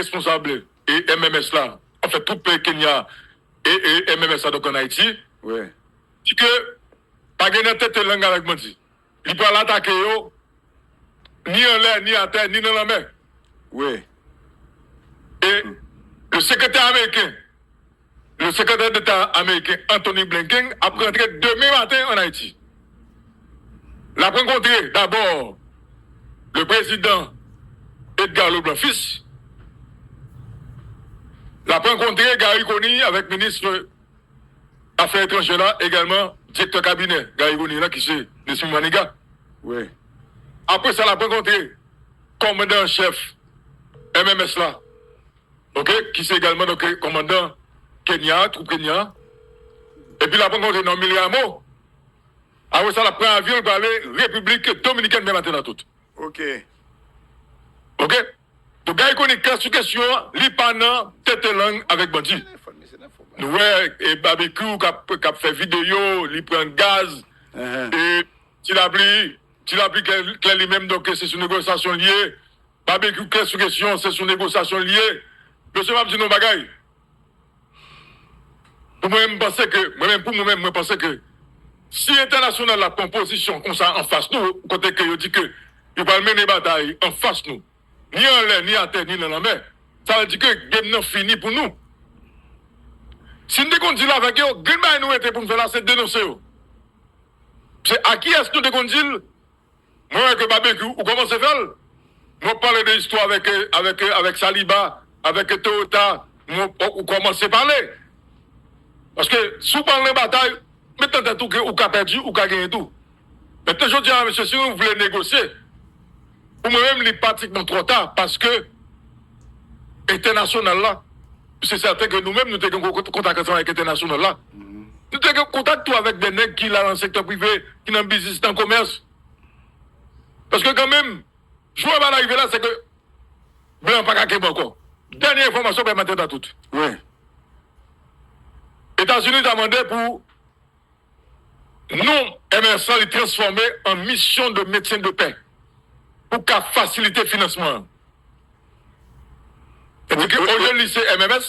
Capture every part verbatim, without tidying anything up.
responsab e M M S la, anfen, twoup Kenya e, e M M S la, donk, ann Ayiti, di ke pa gen nan tete lang avèk bandi. Li pral atake yo, ni anlè, ni atè, ni nan lanmè. E le sekretè ameriken, le sekretè deta ameriken Anthony Blinken ap rantre demen maten ann Ayiti. L ap rankontre dabò le prezidan Edgar Leblanc Fils. L ap rankontre Garry Conille avèk minis afè etranjè la, egalman direktè kabinè Garry Conille la, ki se Nesmy Manigat. Apre sa, l ap rankontre kòmandan an chèf M M S la, oke, ki se egalman, donk, kòmandan Kenya, twoup Kenya. Epi l ap rankontre Normil Rameau. Apre sa, l ap pran avyon, l prale Repiblik Dominikèn, menm maten nan tout. Oke. Donk, Garry Conille klè sou kesyon an, li pa nan tete lang avèk bandi. Nou wè, e, Babekyou k ap, k ap fè videyo, li pran gaz, e, Ti Lapli, Ti Lapli klè, klè li menm, donk, se sou negosyasyon l ye. Babekyou klè sou kesyon, se sou negosyasyon l ye. Mesye, m ap di nou yon bagay. Pou mwen, m panse ke, mwen menm, pou mwen menm, mwen panse ke si entènasyonal la pran pozisyon konsa anfas nou, kote ke yo di ke yo pral mennen batay anfas nou, ni anlè, ni atè, ni nan lanmè, sa vle di ke game nan fini pou nou. Si n te konn deal avèk yo, grenn bagay nou rete pou n fè la, se denonse yo. Se a kiyès nou te konn deal? Mwen wè ke Babekyou, ou kòmanse fè l. Mwen pale de istwa avèk, avèk, avèk Saliba, avèk Toyota, mwen, ou kòmanse pale. Paske si w pral nan batay, met nan tèt ou ke ou ka pèdi, ou ka genyen tou. Mentnan, jodi a, mesye, si nou vle negosye, pou mwen menm, li pratikman twò ta, paske entènasyonal la, se sèten ke nou menm, nou te gen kont-, kontak ansanm avèk entènasyonal la. Nou te gen kontak tou avèk de nèg ki la nan sektè prive, ki nan biznis, nan komès. Paske kanmenm, jou a pral rive la, se ke blan pa ka kenbe ankò. Dènye enfòmasyon, pèmèt a tout. Wi. Etazini ta mande pou non M M S lan li transfòme an mission de maintien de paix pou ka fasilite finansman an. Sètadi ke olye li se M M S,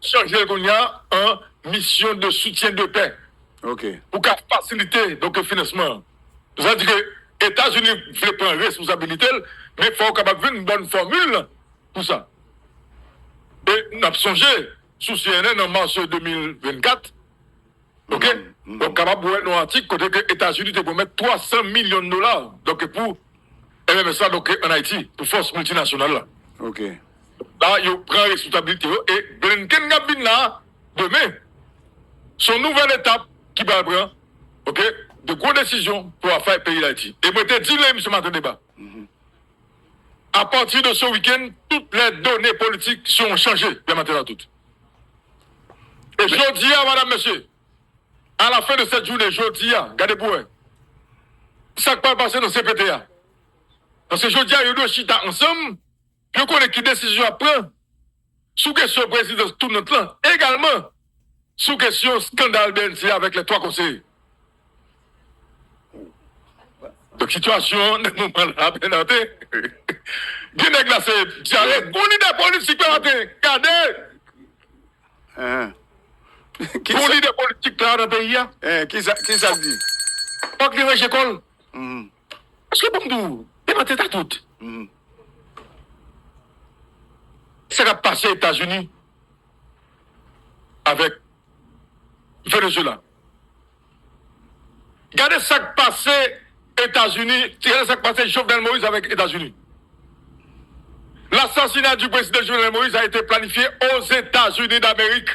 chanje l kounye a an mission de soutien de paix pou ka fasilite, donk, finansman an. Sa di ke Etazini vle pran responsabilite l, men fò w kapab jwenn bòn fòmil pou sa. E n ap sonje, sou C N N an mas de mil vennkat, oke? Donk, kapab wè nan atik kote ke Etazini te pwomèt twa san milyon dola, donk, pou M M S la, donk, ann Ayiti, pou fòs miltinasyonal la. Oke. La, yo pran responsabilite yo, e Blinken k ap vin la, demen, se yon nouvèl etap ki pral pran, oke, de gwo desizyon pou afè peyi Dayiti. E mwen te di lè misye maten deba. Apati de ce week-end, toutes les données politiques seront changées, pèmèt la tout. E jodi a, madam, mesye, a la fen de sèt jounen, jodi a, gade pou wè sa k pral pase nan C P T a. Paske jodi a, yo dwe chita ansanm, pou yo konnen ki desizyon y ap pran sou kesyon prezidans tounant lan, egalman sou kesyon eskandal B N C avèk lè twa konseye. Donk, sitiyasyon an, nan moman la, Bènate, gen nèg la, se dyare. Gon lidè politik la, Bènate, gade! Gon lidè politik la nan peyi a. Kisa, kisa l di? Fòk li ranje kò l. Èske bon m di w, Bènate, ta tout? Sa k ap pase Etazini avèk Venezuela. Gade sa k pase Etazini, gade sa k pase Jovenel Moïse avèk Etazini. L'assassinat du président Jovenel Moïse a été planifié aux États-Unis d'Amérique.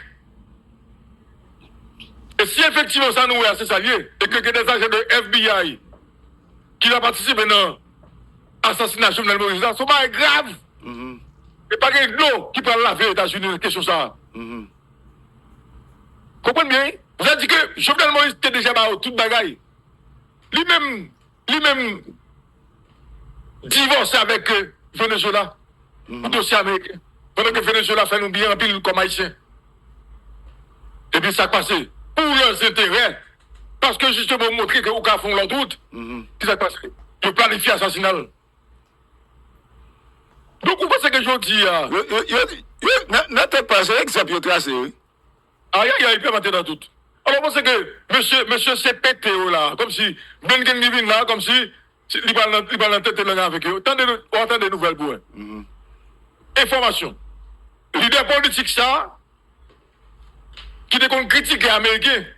E si efektivman sa nou wè a se sa l ye, e ke gen des agents de F B I ki ta patisipe nan asasina Jovenel Moïse la, se yon bagay grav. E pa gen dlo ki pral lave Etazini nan kesyon sa a. Konprann byen, wi. Sa di ke Jovenel Moïse te deja ba yo tout bagay. Li menm, li menm divòse avèk, euh, Venezuela pou dosye ameriken. Pandan ke Venezuela fè nou byen anpil kòm Ayisyen. Epi sa k pase? Pour leurs intérêts. Paske jisteman ou montre ke ou ka fè yon lòt wout. Ki sa k pase? Yo planifye asasina l. Donk, ou panse ke jodi a, yo, yo, yo, yo, nan, nan tèt pa, se egzanp yo trase, wi. Ayayay, Pè Maten nan tout. Alò, ou panse ke mesye, mesye C P T yo la, kòmsi Blinken li vin la, kòmsi li pral nan, li pral nan tete lang avèk yo. Tande, w a tande nouvèl pou wè. Enfòmasyon. Lidè politik sa, ki te konn kritike Ameriken.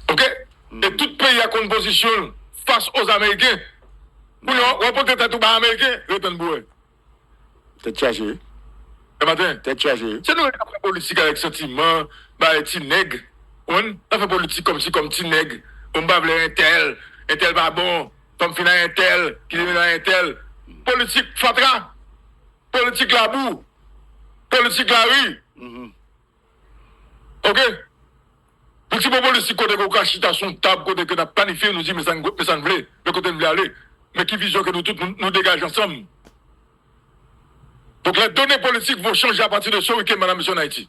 Oke? E tout peyi a konn pozisyon l fas oz Ameriken. Kounye a, w ap pote tèt ou bay Ameriken, ret tann pou wè. Tèt chaje. Pè Maten. Tèt chaje. Se nou k ap fè politik avèk santiman, bay ti nèg. Konprann? N ap fè politik kòmsi kòm ti nèg. Bon, m pa vle entèl. Entèl pa bon. Fò m fin ak entèl. Ki vin ak entèl. Politik fatra. Politik labou. Politik lari. Oke? Politik politik kote ke w ka chita sou yon tab kote ke n ap planifye, nou di men sa n, men sa n vle, men kote n vle ale, men ki vizyon ke nou tout nou, nou degaje ansanm. Donc les données politiques vont changer à partir de ce week-end, Madame, Monsieur, en Haïti.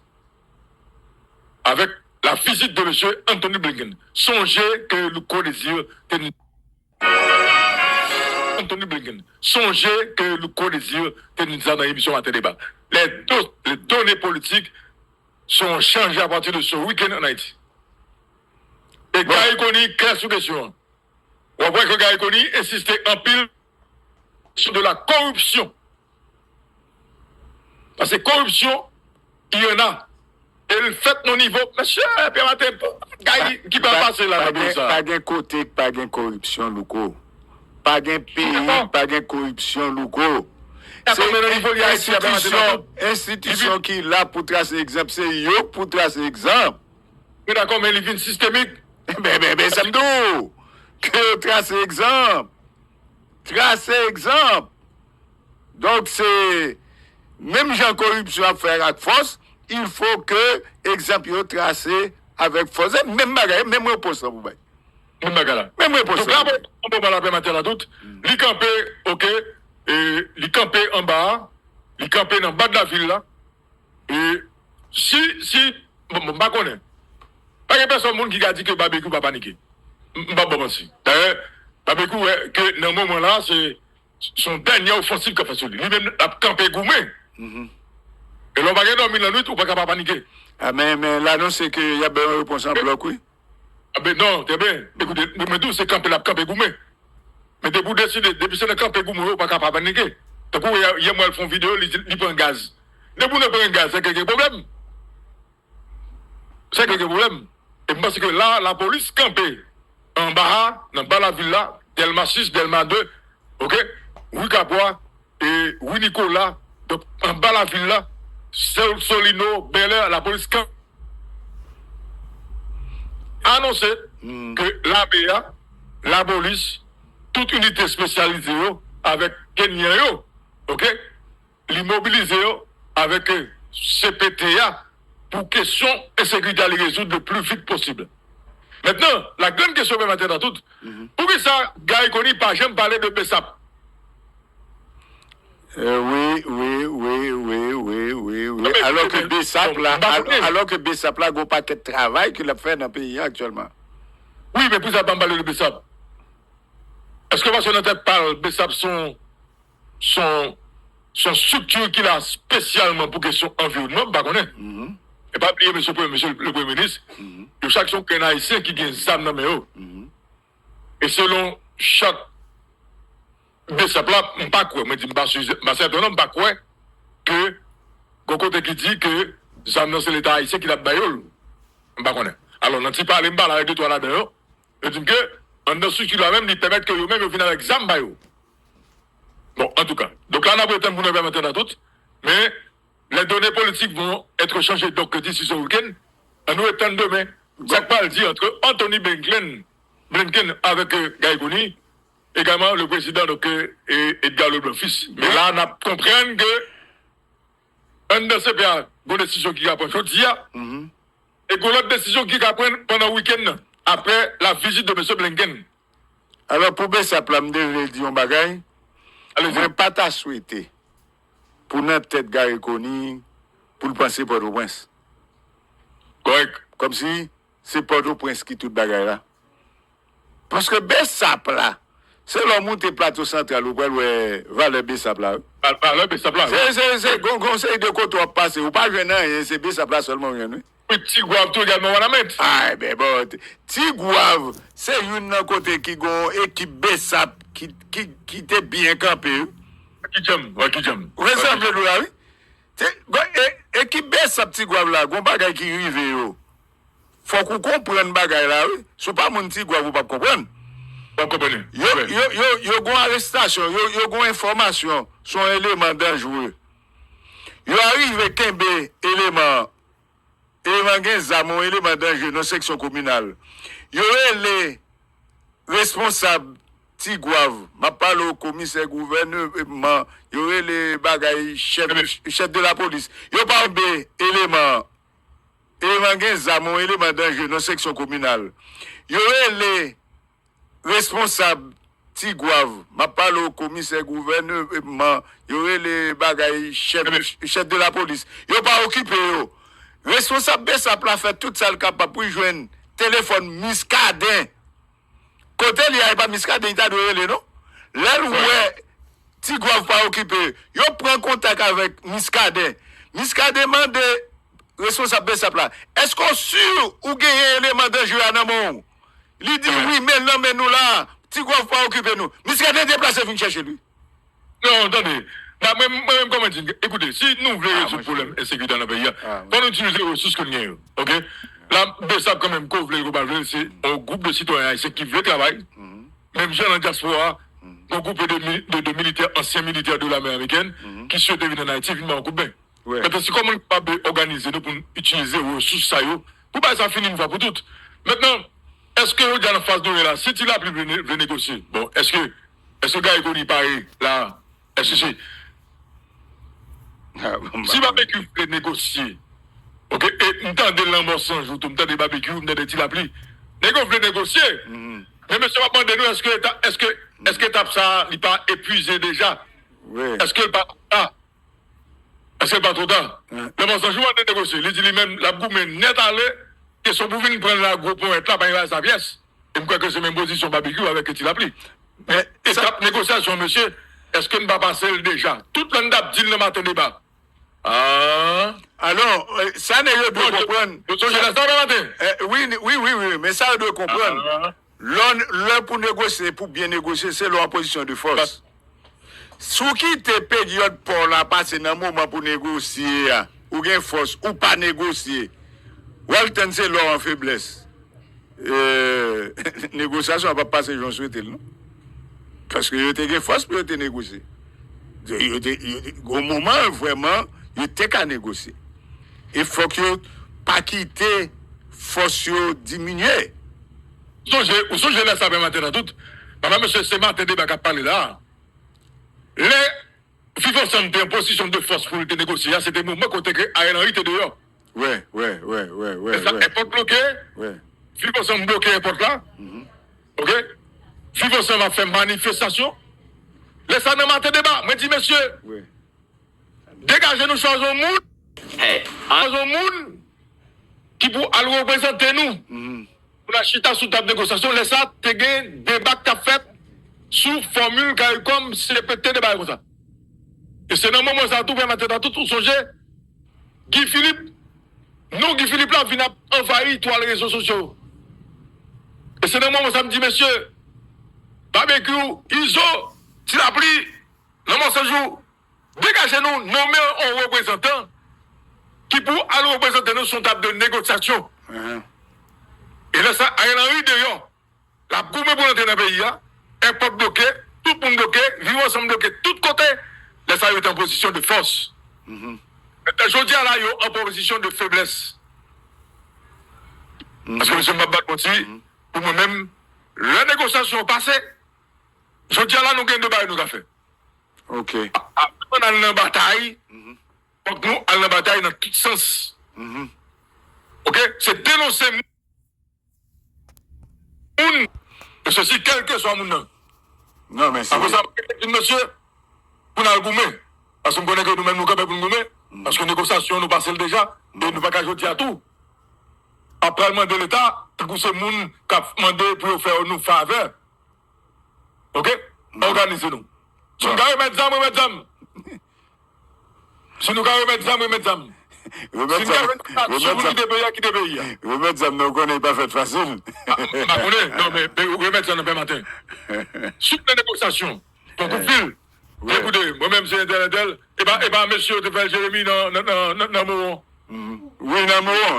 Avec la visite de Monsieur Anthony Blinken. Sonje ke Louko Désir te Anthony Blinken. Sonje ke Louko Désir te di sa nan emisyon Maten Deba. Les, do, les données politiques seront changées à partir de ce week-end en Haïti. E Gary Conille klè sou kesyon an. W ap wè ke Gary Conille ensiste anpil sou de la koripsyon. Paske koripsyon, il y en a. E l fèt nan nivo, mesye, Pè Maten, pou bagay ki pa pase la nan peyi sa. Pa gen kote k pa gen koripsyon, Louko. Pa gen peyi k pa gen koripsyon, Louko. Se enstitisyon, enstitisyon ki la pou trase egzanp, se yo k pou trase egzanp. Mwen dakò, men li vin sistemik. Ben, ben, ben, sa m di w. Ke yo trase egzanp. Trase egzanp. Donk, se menm jan koripsyon ap fè ak fòs, il faut que egzanp yo trase avèk fòs. Se menm bagay, menm repons lan pou bay. Menm bagay la. Menm repons lan. Donk, la, bon, bon, bon, la, Pè Maten la tout. Li kanpe, oke, e, li kanpe anba a, li kanpe nan bad lavil la. E si, si, bon, bon, m pa konnen. Pa gen pèsòn moun ki ka di ke Babekyou pa panike. M, m p ap ba w manti. Dayè, Babekyou wè ke nan moman la, se, se yon dènye ofansiv k ap fèt sou li. Li menm, l ap kanpe goumen. E lè w pa gen dòmi lannwit, ou pa ka pa panike. A, men, men l anonse ke y ap bay yon repons an blòk, wi. A, ben non, trè byen. Ekoute, mwen, mwen di w, se kanpe l ap kanpe goumen. Men depi w deside, depi se nan kanpe goumen w ye, ou pa ka pa panike. Tankou yè, yè m wè l fè yon videyo, li, li pran gaz. Depi w nan pran gaz, se ke gen pwoblèm. Se ke gen pwoblèm. E m panse ke la, lapolis kanpe anba a, nan ba lavil la, Dèlma sis, Dèlma de, oke, Ri Kapwa, e Ri Nikola, donk, anba lavil la, Sol-, Solino, Bèlè, lapolis kanpe. Anonse ke lame a, lapolis, tout inite espesyalize yo, avèk Kenyan yo, oke, li mobilize yo avèk, eh, C P T a pou kesyon ensekirite a li rezoud le pli vit posib. Mentnan, la grann kesyon, Pè Maten nan tout, poukisa Gary Conille pa janm pale de BSAP? Eh, wi, wi, wi, wi, wi, wi, wi. Non, men, alò ke men, BSAP bon, la, m pa al-, konnen. Alò ke BSAP la, gon pakèt travay ke l ap fè nan peyi a aktyèlman. Wi, men poukisa pa m pale de BSAP? Èske paske nan tèt pa l, BSAP se yon, se yon, se yon estrikti ki la espesyalman pou kesyon anviwònman, m pa konnen. E pa bliye, mesye premye, mesye le premye minis, yo chak se yon grenn ayisyen ki gen zam nan men yo. E selon chak BSAP la, m pa kwè, mwen di m pa si, m pa sèten non, m pa kwè ke gon kote ki di ke zam nan se Leta ayisyen ki t ap ba yo l. M pa konnen. Alò, nan ti pale m pale avèk de twa ladan yo, yo di m ke anndan estrikti la menm, li pèmèt ke yo menm yo vin avèk zam ba yo. Bon, antouka. Donk la, n ap ret tann pou nou pèmèt ann tout, men les données politiques vont être changées, donc, d'ici ce week-end. Ann nou ret tann demen. Sa k pral di entre Anthony Blinken, Blinken avec, euh, Guy Conille, également le président, donc, euh, et Edgar Leblanc Fils. Men la, n ap konprann ke anndan C P A, gon desizyon ki ka pran jodi a. E gon lòt desizyon ki ka pran pandan wikenn nan, apre la vizit de mesye Blinken. Alò, pou BSAP la, m te vle di yon bagay. Alezi. Mwen pa ta swete pou nan tèt Gary Conille pou l panse Pòtoprens. Kòrèk. Kòmsi se Pòtoprens ki tout bagay la. Paske BSAP la, Se lè w moute Plato Santral, ou pral wè valè Besap la, wi. Valè Besap la, wi. Se, se, se, gon, gon seri de kote w ap pase, ou pa jwenn anyen, se Besap la sèlman w jwenn, wi. Wi, Tigwav tou egalman, Wanament. Ay, men bon, Tigwav, se youn nan kote ki gon ekip Besap ki, ki, ki te byen kanpe, wi. Wè ki djanm, wè ki djanm. Ou wè sa m vle di w la, wi. Se, gon, e, ekip Besap Tigwav la, gon bagay ki rive yo. Fòk ou konprann bagay la, wi. Si w pa moun Tigwav, ou p ap konprann. W ap konprann. Yo, yo, yo, yo gon arestasyon, yo, yo gon enfòmasyon sou yon eleman danjre. Yo arive kenbe eleman an. Eleman gen zam, yon eleman danjre nan seksyon kominal. Yo rele responsab Tigwav, m ap pale w komisè gouvènman, yo rele bagay chèf, chèf de la polis. Yo pa kenbe eleman an. Eleman gen zam, yon eleman danjre nan seksyon kominal. Yo rele responsab Tigwav, m ap pale w komisè gouvènman, yo rele bagay chèf, chèf de la polis. Yo pa okipe yo. Responsab Besap la fè tout sa l kapab pou l jwenn telefòn Miskaden. Kote li a, e pa Miskaden li ta dwe rele, non? Lè l wè Tigwav pa okipe, yo pran kontak avèk Miskaden. Miskaden mande responsab Besap la, èske w si ou genyen eleman danjre a nan men w? Li di, wi, men l nan men nou la, Tigwav pa okipe nou. Miskaden deplase vin chèche li. Non, tande. Mwen, mwen menm, kòman di, ekoute, si nou vle rezoud pwoblèm ensekirite nan peyi a, fò nou itilize resous ke n gen yo. Oke? La, Besap kanmenm, ke w vle l, ke w pa vle l, se yon gwoup de sitwayen ayisyen ki vle travay. Menm jan nan dyaspora a, gon gwoup de, mi- de, de militè, ansyen militè de lame amerikèn, ki swete vin ann Ayiti, vin ba yon kout men. Mentnan, se kòman nou kapab òganize nou pou n itilize resous sa yo, pou bagay sa fini yon fwa pou tout. Mentnan, èske jodi a nan faz nou ye la, si Ti Lapli vle, vle negosye, bon, èske, èske Garry Conille pare la? Èske se, si Babekyou vle negosye, oke, e m tande Lanmò San Jou tou, m tande Babekyou, m tande Ti Lapli. Nèg yo vle negosye. Men mesye, m ap mande nou, èske eta-, èske, èske etap sa a, li pa epuize deja? Èske l pa la? Èske l pa twò ta? Lanmò San Jou mande negosye. Li di li menm, l ap goumen nèt ale. Kesyon pou vin pran lagwo ponyèt la, pa gen bagay sa pyès. E m kwè ke se menm pozisyon Babekyou avèk Ti Lapli. Men etap negosyasyon, mesye, èske n pa pase l deja? Tout lè n t ap di l nan Maten Deba. Ah. Alò, sa nèg yo dwe konprann. Yo sonje lè sa, Maten? Wi, wi, wi, wi, men sa yo dwe konprann. Lè, lè pou negosye, pou byen negosye, se lè w an pozisyon de fòs. Si w kite peryòd pa w la pase nan moman pou negosye a, ou gen fòs, ou pa negosye, w al tann se lè w an feblès. E, negosyasyon an p ap pase jan w swete l, non. Paske yo te gen fòs pou yo te negosye. Yo te, yo te, gon moman, vrèman, yo te ka negosye. E fòk yo pa kite fòs yo diminye. Sonje, ou sonje lè sa menm maten nan tout. Papa mesye, se Maten Deba k ap pale la. Lè Viv Ansanm te an pozisyon de fòs pou l te negosye a, se te moman kote ke Ariel Henry te deyò. Wè, wè, wè, wè, wè. Lè sa, èpòt bloke. Wè. Viv Ansanm bloke èpòt la. Oke? Viv Ansanm ap fè manifestasyon. Lè sa nan Maten Deba, mwen di, mesye, degaje nou, chwazi yon moun. Chwazi yon moun ki pou al reprezante nou. Pou n al chita sou tab negosyasyon, lè sa, te gen deba k t ap fèt sou fòmil CARICOM, C P T, de bagay konsa. E se nan moman sa a tou, Maten Deba tout, ou sonje, Guy Philippe, non Guy Philippe la vin ap anvayi twal rezo sosyo. E se nan moman sa a m di, mesye, Babekyou, Izo, Ti Lapli, Lanmò San Jou, degaje nou, nonmen yon reprezantan ki pou al reprezante nou sou yon tab de negosyasyon. E lè sa, Ariel Henry deyò, l ap goumen pou l antre nan peyi a, èpòt bloke, tout moun bloke, Viv Ansanm bloke tout kote, lè sa yo te an pozisyon de fòs. Mentnan, jodi a la, yo an pozisyon de feblès. Paske, mesye, m ap bat manti, pou mwen menm, lè negosyasyon an pase, jodi a la, nou gen de bagay nou ka fè. Oke. A, avan n al nan batay, fòk nou al nan batay nan tout sans. Oke? Se denonse moun, e sesi kèlkeswa moun nan. Non, men se... Apre sa, m di, mesye, pou n al goumen. Paske m konnen ke nou menm nou kanpe pou n goumen. Paske negosyasyon, nou pase l deja. E nou pa ka jodi a tou ap pral mande Leta, tankou se moun k ap mande pou yo fè nou favè. Ok? Òganize nou. Si nou ka remèt zam, remèt zam. Si nou ka remèt zam, remèt zam. Si nou ka jwenn sou pou kite peyi a, kite peyi a. Remèt zam nan, ou konnen, e pa fèt fasil. M pa konnen, non, men remèt zam nan pè maten. Si w nan negosyasyon, pran kout fil. Ekoute, mwen menm se entèl, entèl. E pa, e pa mesye yo te fè l Jeremi nan, nan, nan, nan, nan Mowon. Wi, nan Mowon.